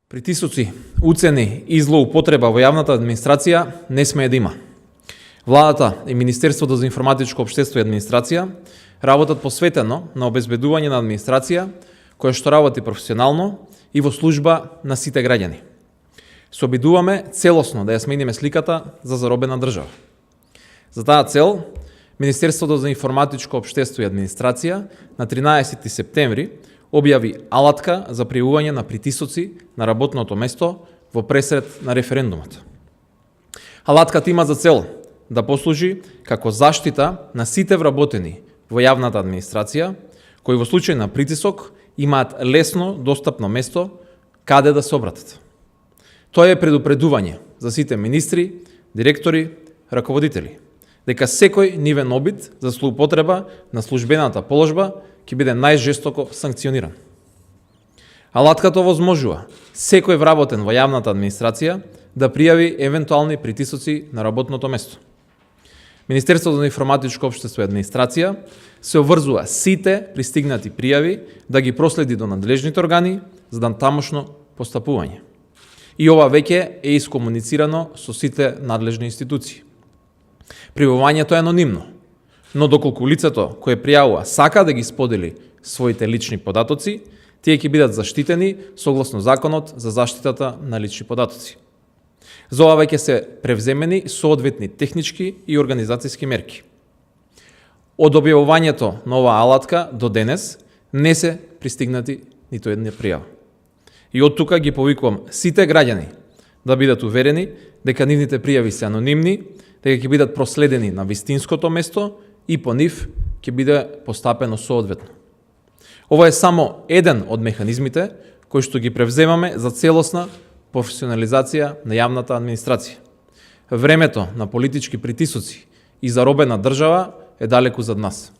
Притисоци, уцени и злоупотреба во јавната администрација не смее да има. Владата и Министерството за информатичко општество и администрација работат посветено на обезбедување на администрација која што работи професионално и во служба на сите граѓани. Се обидуваме целосно да ја смениме сликата за заробена држава. За таа цел, Министерството за информатичко општество и администрација на 13 септември објави алатка за пријавување на притисоци на работното место во пресред на референдумот. Алатката има за цел да послужи како заштита на сите вработени во јавната администрација, кои во случај на притисок имаат лесно достапно место каде да се обратат. Тоа е предупредување за сите министри, директори, раководители, дека секој нивен обид за злоупотреба на службената положба ќе биде најжестоко санкциониран. Алатката овозможува секој вработен во јавната администрација да пријави евентуални притисоци на работното место. Министерството за информатичко општество и администрација се обврзува сите пристигнати пријави да ги проследи до надлежните органи за тамошно постапување. И ова веќе е искомуницирано со сите надлежни институции. Пријавувањето е анонимно, но доколку лицето кое пријавува сака да ги сподели своите лични податоци, тие ќе бидат заштитени согласно Законот за заштитата на лични податоци. За ова веќе се превземени соодветни технички и организацијски мерки. Од објавувањето на оваа алатка до денес не се пристигнати ниту една пријава. И од тука ги повикувам сите граѓани да бидат уверени дека нивните пријави се анонимни, дека ќе бидат проследени на вистинското место и по нив ќе биде постапено соодветно. Ова е само еден од механизмите кои што ги превземаме за целосна професионализација на јавната администрација. Времето на политички притисоци и заробена држава е далеку зад нас.